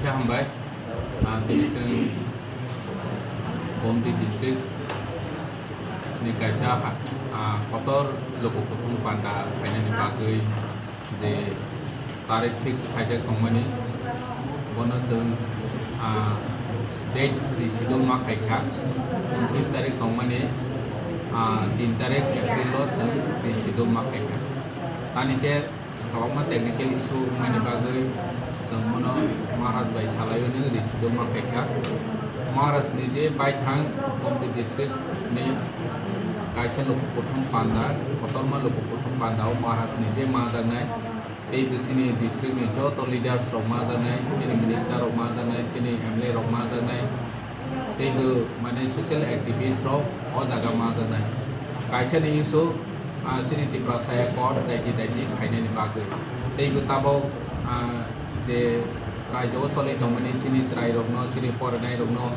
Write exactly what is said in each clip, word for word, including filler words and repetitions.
Hambai, ah, tini chwng Gomti district ni kaisa ha-, ah, kotor luku kuthum panda khainani bagwi je tarik fix khaijak tongmani, bono chwng, ah, date risido ma khaikha, untris tarik tongmani, ah, tin tarik April o chwng risido ma khaikha. Tani khe kwbangma technical issue wngmani bagwi chwng bono Maharaj bai salaiwi risido ma khaikha. Maharaj ni je baithang Gomti district ni kaisa luku kuthum panda, kotorma luku kuthum panda o Maharaj ni je majaknai, tei bo chini district ni joto leaders rok majaknai, chini minister rok majaknai, chini M L A rok majaknai, tei bo mane social activist rok o jaga majaknai. Kaisa ni issue, ah, chini Tiprasa Accord daiti daiti khainani bagwi. Tei bo tabok, ah, je raijao choli tongmani chini chwrairokno, chini porinairokno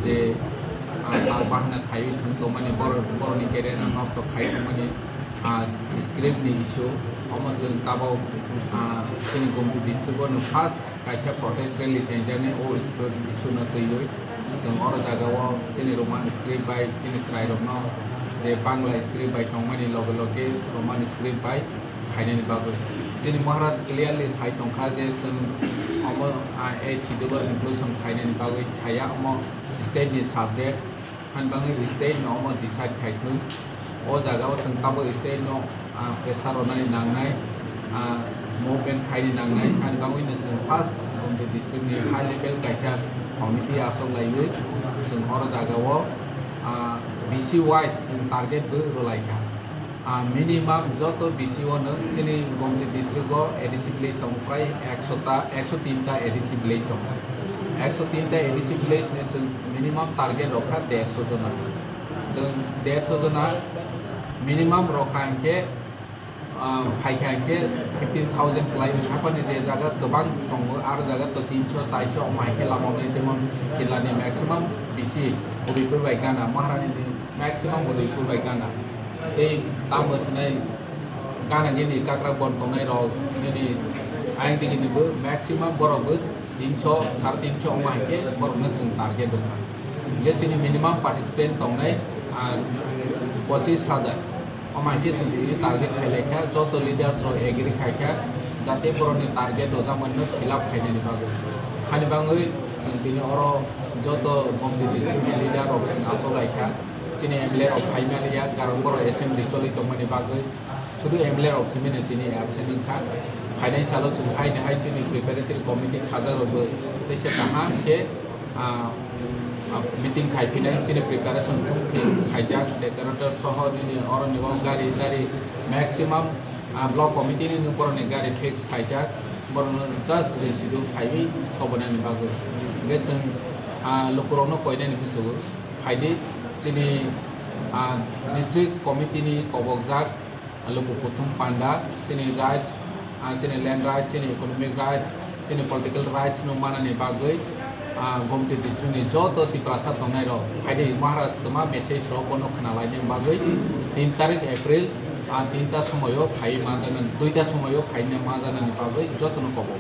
je, ah, bahana khaiwi thwng tongmani, borok, borokni career no nosto khai tongmani, ah, script ni issue, omo chwng tabok, ah, chini Gomti district o no first kaisa protest rally chengjani o script issue no twiwi. Chwng oro jaga o chini Roman script bai chini chwrairokno je Bangla script bai tongmani loge loge Roman script bai khainani bagwi. Chini Maharaj clearly sai tongkha je chwng omo, ah, a schedule o inclusion khainani bagwi saya, omo state ni subject. Hani bagwi state no omo decide khai thung. O jaga o chwng tabok state no, ah, pressure rwnani nangnai, ah, movement khaini nangnai. Hani bagwi no chwng first Gomti district ni high level kaisa committee asok laiwi chwng oro jaga o, ah, B C wise chwng target bo rwlaikha. Ah, minimum joto B C o no chini Gomti district o A D C village tongo prai ekso ta, ekso tin ta A D C village tongo. Ekso tin ta A D C village ni chwng minimum target rokha derso jona. Chwng derso jona minimum rokha hinkhe, ah, phaikha hinkhe fifteen thousand kwlaiwi. Haphani je jaga kwbang tongo, aro jaga to tinso, charso, omo hinkhe lama wngnai, jemon Killa ni maximum B C Udaipur bai gana, Maharani ni maximum Udaipur bai gana. Tei tamo sinai gana gini kakra bon tongnai rok, nini ayang digi ni bo maximum borok bo tinso, sare tinso omo hinkhe borok no chwng target rwkha. Hinkhe chini minimum participant tongnai, ah, pochis hajar. Omo hinkhe chwng tini target khai laikha, joto leaders rok agree khaikha, jate borokni target rwjakmani no fill up khainani bagwi. Hani bagwi chwng tini oro joto Gomti district ni leader rok chwng achuk laikha. Chini M L A rok phaimani ya, karon borok assembly choli tongmani bagwi. Sudu M L A rok simi no tini absent wngkha. Phainai salo chwng haini hai chini preparatory committee khajak rokbo teisa kaham khe, ah, ah, meeting khai phinai chini preparation thung thung khaijak, decorator soho nini oro ni o gari tari maximum, ah, block committee ni borok ni gari fix khaijak, borok no just reschedule khaiwi kobonani bagwi. Hingkhe chwng, ah, lukurok no koinani bwswgo phaidi chini, ah, district committee ni kobokjak luku kuthum panda, chini rights, ah, chini land rights, chini economic rights, chini political rights no manani bagwi, ah, Gomti district ni joto Tiprasa tongnai rok phaidi Maharaj toma message rok bono khna laini bagwi tin tarik April, ah, tinta somoyo phai manjaknani, duita somoyo phaina manjaknani bagwi jotono kobo.